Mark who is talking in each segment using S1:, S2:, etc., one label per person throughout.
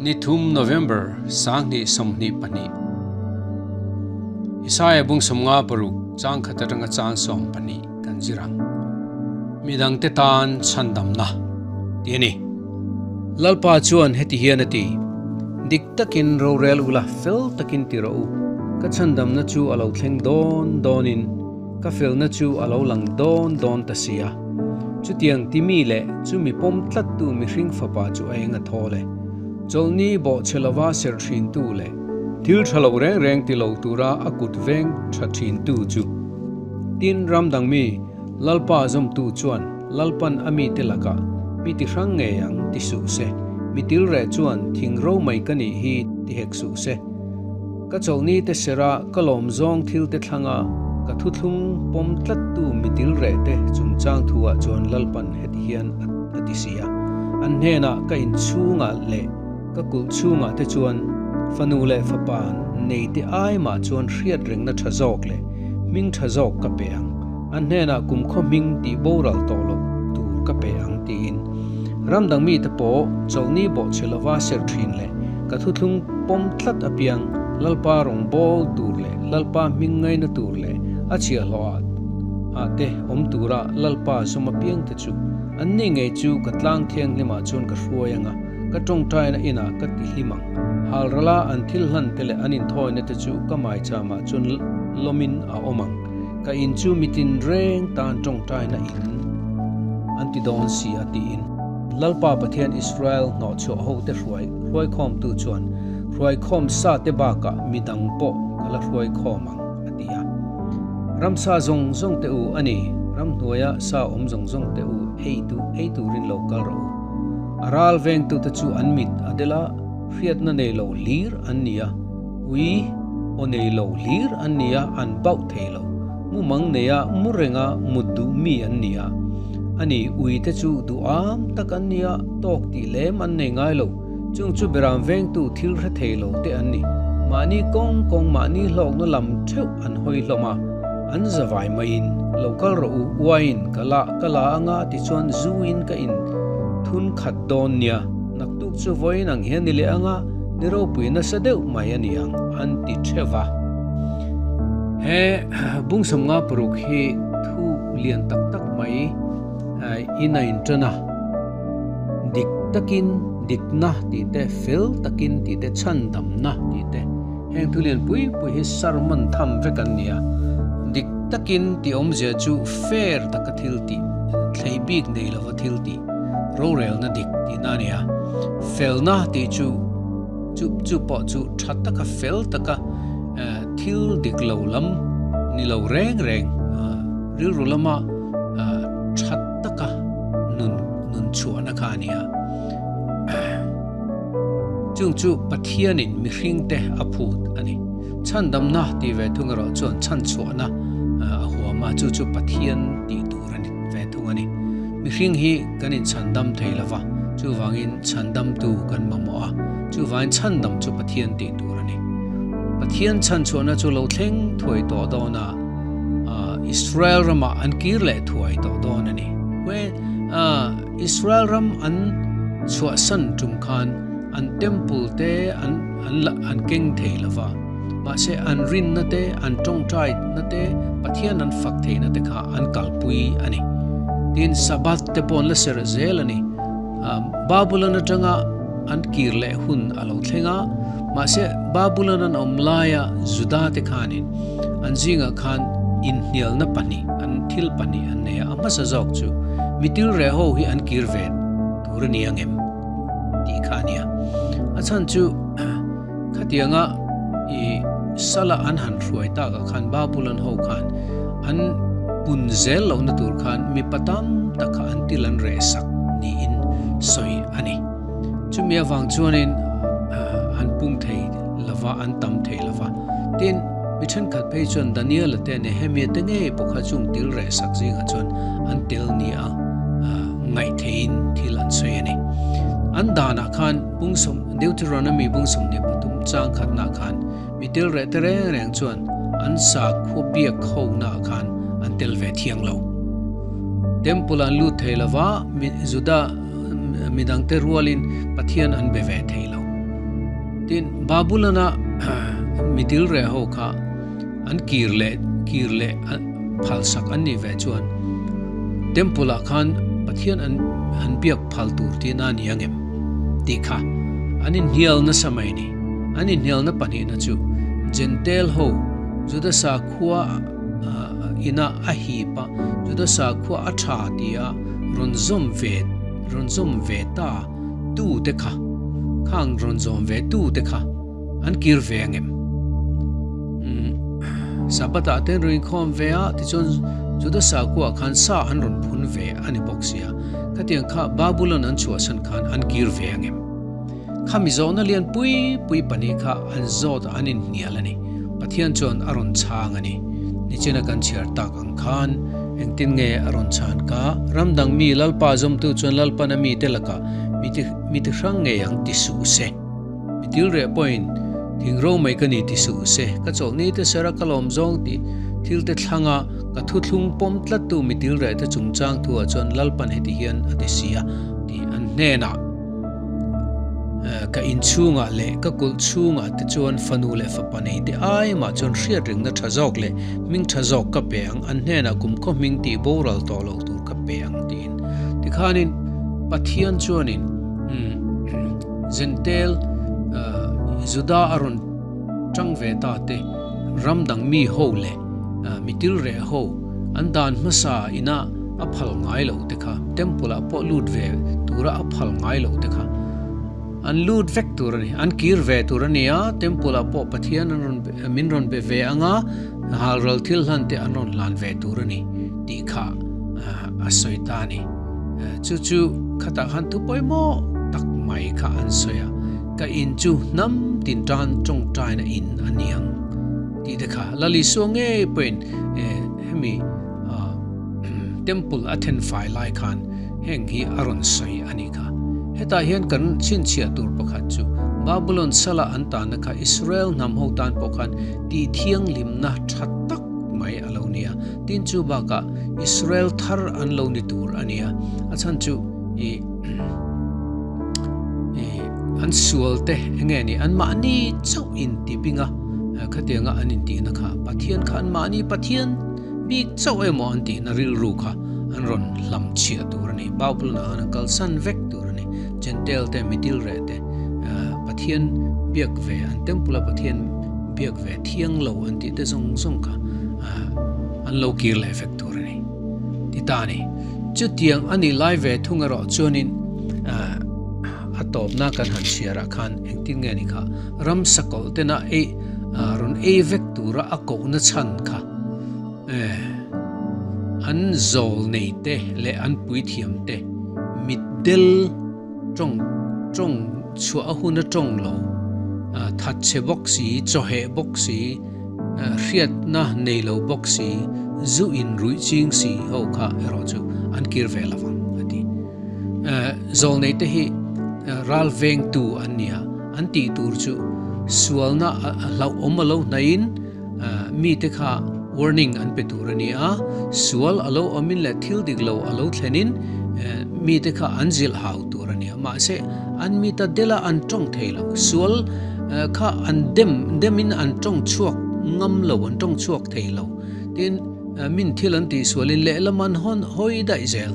S1: Ni thum November 2022 Isaiah bung 56 chang khat atanga chang 12 kan zirang. Midangte tan chhandamna ti a ni. Lalpa chuan heti hian a ti, Dik takin rorel ula, fel takin ti rawh u. Ka chhandamna chu a lo thleng dawn dawnin ka felna chu a lo lang dawn dawn ta si a. Chutiang ti mi leh chu mi pawm tlattu mihring fapa chu a eng a thawl e. Chawlhni bawhchhe lova serh thintu leh thil tha lo reng reng ti lo tura a kut veng tha thintu chu. Tin, ramdang mi Lalpa zawmtu chuan Lalpan a mite lakah mi ti hrang ngei ang ti suh se, mi til reh chuan thing ro mai ka nih hi ti hek suh se. Ka chawlhni te sera ka lawm zawng thil te thlanga ka thuthlung pawm tlattu mi til reh te chungchang thuah chuan Lalpan heti hian a ti si a, an hnenah ka inchhungah leh ka kulh chhungah te chuan fanu leh fapa nei te ai mah chuan hriat rengna tha zawk leh hming tha zawk ka pe ang, an hnenah kumkhaw hming tih boral tawh loh tur ka pe ang tiin ram dang mite pawh chawlhni bawhchhe lova serh thin leh ka thuthlung pawm tlat apiang Lalpa rawn bawl tur leh Lalpa hming ngaina tur leh a chhiahhlawh ah te awm tura Lalpa zawm apiang te chu anni ngei chu ka tlang thianghlimah chuan ka hruai anga Ka tawngtaina inah ka ti hlim ang. Halrala an thil hlan te leh an inthawina te chu ka maichamah chuan lawmin a awm ang. Ka in chu mitin reng tan tawngtaina in an ti dawn si a tiin. Lalpa Pathian Israel hnawhchhuah hote hruai hruaikhawmtu chuan hruaikhawm sa te bakah midang pawh ka la hruaikhawm ang a ti a. Ramsa zawng zawng te u a ni, ramhnuaia sa awm zawng zawng te u ei duh ei turin lo kal rawh u. A ral vengtute chu an mit a del a, hriatna nei lo hlir an ni a, ui aw nei lo hlir an ni a, an bauh thei lo. Mumang neia mu renga mut duh mi an ni a. Ani uite chu duham tak an ni a, tawk tih lem an nei ngai lo. Chung chu beram vengtu thil hre thei lo te an ni. Mahni kawng kawng mahni hlawkna lam theuh an hawi hlawm a, an zavai maiin, Lo kal rawh u, uaiin ka la ka la anga tichuan zuin ka in thun khat dawn nia, naktuk chu vawiin ang hian ni leh anga ni ropui nasa deuh mai a ni ang, an ti theuh va. He bungsam nga paruk hi thu lian tak tak mai in a inṭan a. Dik takin dikna tih te, fel takin tih te, chhandamna tih te, heng thu lian pui pui hi sermon tham vek an ni a. Dik takin tih awmzia chu fair taka thil tih, thlei bik nei lova thil tih, rorelna dik tihna a ni a. Felna tih chu chu chu pawh chu tha taka fel taka thil dik lo lam ni lo reng reng rilru lama tha taka nun nun chhuahna kha a ni a. Chung chu Pathianin mihringte a phut a ni. Chhandamna tih ve thung erawh chuan chhanchhuahna a huam a, chu chu Pathian tih tur a ni ve thung a ni. Mihring hi kan inchhandam thei lo va, chuvangin chhandamtu kan mamawh a, chuvangin chhandam chu Pathian tih tur a ni. Pathian chhanchhuahna chu lo thleng thuai tawh dawn a. Israel ramah an kir leh thuai tawh dawn a ni. Israel ram an chhuahsan tum khan an temple te an an an keng thei lo va, mahse an rinna te, an tawngtaina te, Pathian an fak theihna te kha an kalpui a ni. Tin, Sabbath te pawh an la serh zel a ni. Babylon atanga an kir leh hun a lo thleng a, mahse Babylon an awm laia Juda te khanin an zingah khan inhnialna pahnih an thil pahnih an nei a, a hmasa zawk chu mitil reh ho hi an kir ve tur a ni ang em tih kha a nia. A chhan chu khatianga i sala an han hruai takah khan Babylon ho khan an pun zel lohna tur khan mipa tam tak kha an til an reh sak niin sawi a ni. Chumi avang chuanin an pung thei lova, an tam thei lova. Tin, mi thenkhat phei chuan Daniela te Nehemia te ngei pawh kha chung til reh sak zingah chuan an tel nia ngaih theiin thil an sawi a ni. An danah khan bungsawm Deuteronomy bungsawm ni pathum chang khatnah khan mi tel reh te reng reng chuan an sakhua biak honaah khan an tel ve thiang lo. Temple an lut thei lova, Juda midangte rualin Pathian an be ve thei lo. Tin, Babulon-a mi dil reh ho kha an kir leh kir leh phalsak an nih ve chuan Temple-ah khan Pathian an an biak phal tur tihna a ni ang em? tih kha an inhnial nasa mai a ni. An inhnialna pahnihna chu Jentail ho Juda sakhua ina a hip a, Juda sakhua a tha tia rawn zawm ve rawn zawm ve ta tu te kha khang rawn zawm ve tu te kha an kir ve ang em? Umm Sabbath ah te an rawn inkhawm ve a, tichuan Juda sakhua khan sa an rawn phun ve a ni bawk sia, khatiang kha Babulon an chhuahsan khan an kir ve ang em? Kha mi zawhna lian pui pui pahnih kha an zawt an inhnial a ni. Pathian chuan a rawn chhang a ni. Nichina kan chhiar tak ang khan engtin nge a rawn chhan ka? Ram dang mi Lalpa zawmtu chuan Lalpan a mite lakah mi ti hrang ngei ang ti suh se. Mi til reh pawhin thing ro mai ka ni ti suh se. Ka chawlhni te sera ka lawm zawng tih thil te thlanga ka thuthlung pawm tlattu mi til reh te chungchang thuah chuan Lalpan heti hian a ti si a tih an hnenah. Ka inchhungah leh ka kulh chhungah te chuan fanu leh fapa nei te ai mah chuan hriat ringna tha zawk leh hming tha zawk ka pe ang, an hnenah kumkhaw hming tih boral tawh loh tur ka pe ang tiin. Tikhanin Pathian chuanin Jentail Juda a rawn tang ve ta te, ram dang mi ho leh mi til reh ho an dan hmasa ina a phal ngai loh te kha, temple ah pawh lut ve tura a phal ngai loh te kha an lut vek tur a ni, an kir ve tur a ni a, temple ah pawh Pathian an rawn min rawn be ve anga halral thil hlan te an rawn hlan ve tur a ni tih kha a sawi ta a ni. Chu chu khatah khan thu pawimawh tak mai kha an sawi a, ka in chu hnam tin tan tawngtaina in a ni ang tih te kha Lalisua ngei pawhin hemi Temple a then fai lai khan heng hi a rawn sawi a nih kha. Hetah hian kan chhinchhiah tur pakhat chu Babulon sala an tanna kha Israel hnam ho tan pawh khan tih thianghlimna tha tak mai a lo ni a. Tin chu bakah Israel thar an lo ni tur a ni a. A chhan chu i an sual te enge ni an mahni chauh intiping a khatianga an intihna kha Pathian kha an mahni Pathian Bik chauh emaw an tihna rilru kha an rawn hlam chhiah tur a ni. Babulon-ah khan an kalsan vek tur a ni. Jentail te, Middle reh te, Pathian biak ve, an temple-a Pathian biak ve thiang lo an tih te zawng zawng kha an lo kir leh vek tur a ni. Ti ta a ni. Chutiang a nih lai ve thung erawh chuanin a tawpna kan han chhiarah khan engtin nge ni kha ramsa kawlh tena ei rawn ei vek tura a kohna chhan kha An zawl nei te leh an puithiam te mitdel tawng tawng chhuah a hun a tawng lo, thatchhe bawk si, chawheh bawk si, hriatna nei lo bawk si, zu in ruih ching si ho kha erawh chu an kir ve lo vang a ti. Zawl nei te hi ral vengtu an ni a, an tih tur chu sualna hlauhawm a lo hnaihin, Mite kha warning an pe tur a ni a, sual a lo awmin leh thil dik lo a lo thlenin mite kha an zilh hau tur a ni a, mahse an mita dela an tawng thei lo, sual kha an dem demin an tawng chhuak ngam lo, an tawng chhuak thei lo. Tin, min thil an tih sualin lehlam an hawn hawi daih zel.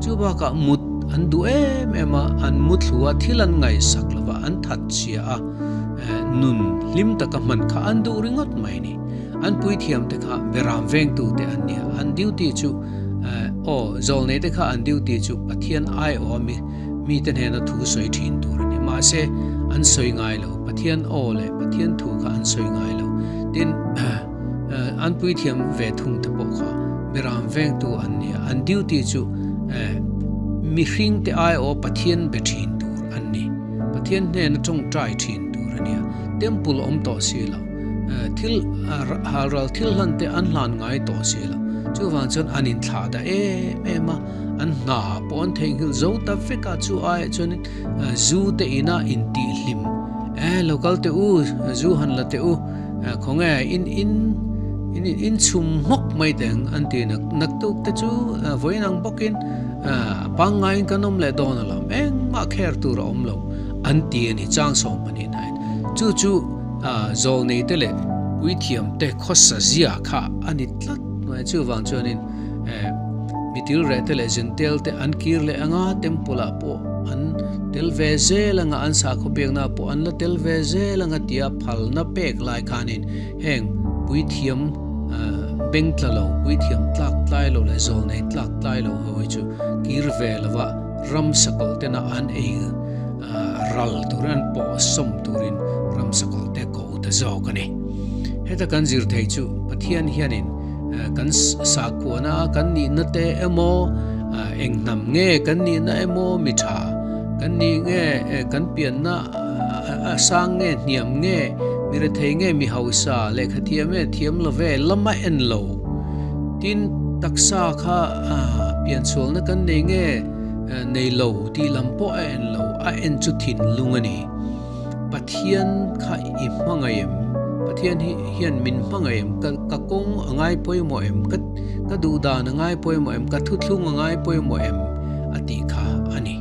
S1: Chu bakah mut an duh em em a, an mu thlu a, thil an ngaihsak lo va, an that chhia a. Nun hlim taka hman kha an duh ringawt mai a ni. An puithiam te kha beram vengtu te an nia. An duty chu aw zawlnei te kha an duty chu Pathian aiawh a mi mite hnena thu sawi thin tur a ni. Mahse an sawi ngai lo. Pathian aw leh Pathian thu kha an sawi ngai lo. Tin an puithiam ve thung te pawh kha beram vengtu an nia. An duty chu mihring te aiawh Pathian be thin tur an ni. Pathian hnena tawngtai thin tur a nia. Temple awm tawh si lo. Thil halral thil hlan te an hlan ngai tawh si lo. Chuvang chuan an inthlah dah em em a, an hna pawh an theihnghilh zo ta vek a, chu aiah chuan zu te ina intihhlim e lo kal teh u, zu han la teh u, khawnge in in in in chhum hmawk mai teh ang an ti nak naktuk te chu vawiin ang bawkin A pangngaiin kan awm leh dawn alawm, engmah kher tur a awm lo an ti a ni, chang 12 nain. Chu chu zawlneite leh puithiamte khawsa zia kha a ni tlat mai. Chuvang chuanin mitil rehte leh Jentail-te an kir leh anga temple-ah pawh an tel ve zel anga an sakhaw biaknaah pawh an la tel ve zel anga tia phalna pek lai khanin heng puithiam beng tla lo, puithiam tlak tlai lo leh zawlnei tlak tlai lo ho hi chu kir ve lova ram sakawlh tena an ei ral turin an pawh sawm turin ram sakawlh te ko ta zawk a ni. Heta kan zir thei chu Pathian hianin kan sakhuana kan nihna te emaw eng hnam nge kan nihna emaw mi tha kan nih nge kan pianna a sang nge hniam nge mi rethei nge mi hausa lehkha thiam e thiam lo ve lama en lo tin taksa kha pianchhualna kan nei nge Nei lo tih lam pawh a en lo, a en chu thinlung a ni. Pathian kha i hmangaih em? Pathian hi hian min hmangaih em? Ka ka kawng a ngai pawimawh em? Ka ka duhdan a ngai pawimawh em? Ka thuthlung a ngai pawimawh em? A tih kha a ni.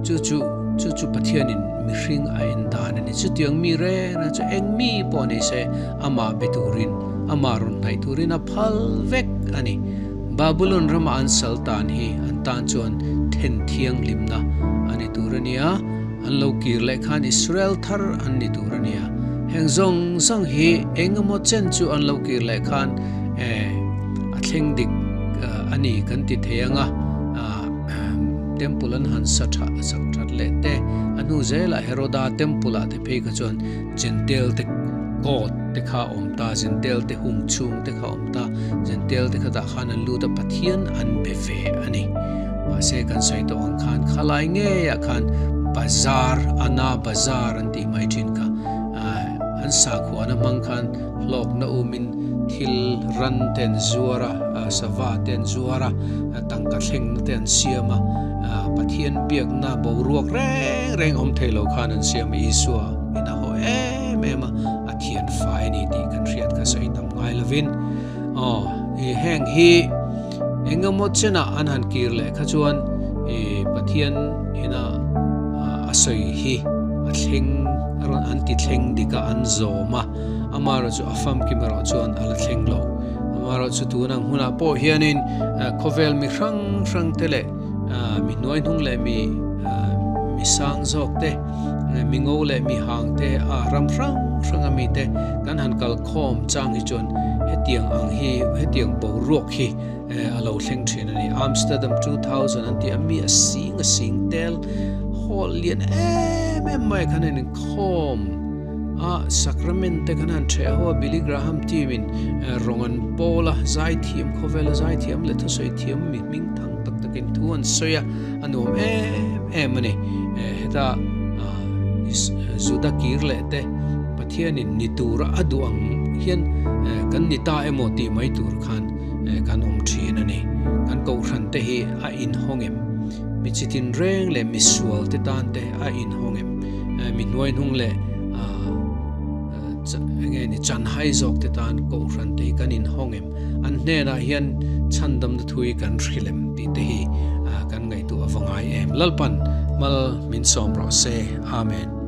S1: Chu chu chu chu Pathianin mihring a en dan a ni. Chutiang mi reng reng chu eng mi pawh ni se amah be turin, amah rawn hnaih turin a phal vek a ni. Babulon rama an sal tan hi an tan chuan then thianghlimna a ni tur a nia, an lo kir leh khan Israel thar an ni tur a nia. Heng zawng zawng hi eng emaw chen chu an lo kir leh khan eh a thleng dik a ni kan ti thei ang a, Temple an han sa tha sak that leh te, a hnu zelah Heroda Temple ah te phei kha chuan Jentail te court te kha a awm ta, Jentail te hung chhung te kha a awm ta, Jentail te kha tah khan an lut a, Pathian an be ve a ni. Mahse kan sawi tawh ang khan khalai ngeiah khan bazar, Anna bazar an tih mai thin kha an sakhuana hmang khan hlawkna umin thil ran te an zuar a, sava te an zuar a, tangka thlengna te an siam a, Pathian biakna boruak reng reng awm thei lo khan an siam a, Isua in a haw em em a, a thian fai a ni tih kan hriat kha sawi tam ngai lovin aw i heng hi engemaw chenah an han kir leh kha chuan i Pathian ina a sawi hi a thleng a rawn an ti thleng dik a an zawm a amaherawh chu a famkim erawh chuan a la thleng lo amaherawh chu tun ang hunah pawh hianin khawvel mi hrang hrang te leh mi hnuai hnung leh mi mi sang zawk te mi ngo leh mi hang te a ram hrang hrang a mi te kan han kal khawm chang hi chuan hetiang ang hi hetiang boruak hi a lo thleng thin a ni. Amsterdam 2000 an tih a mi a sing a sing tel hall lian em em mai khan an inkhawm a sacrament te khan an theh ho a Billy Graham team in rawng an pawl a zaithiam khawvela zaithiam leh thusawi thiam mi hming thang tak takin thu an sawi a a nuam em em a ni. Heta Juda kir leh te Pathianin ni tura a duh ang hian kan ni ta emaw tih mai tur khan kan awm thin a ni. Kan kohhran te hi a inhawng em? Mi chitin reng leh mi sual te tan te a inhawng em? Mi hnuai hnung leh enge ni chanhai zawk te tan kohhran te hi kan inhawng em? An hnenah hian chhandamna thu hi kan hrilh em tih te hi kan ngaihtuah a va ngai em. Lalpan mal min sawm rawh se. Amen.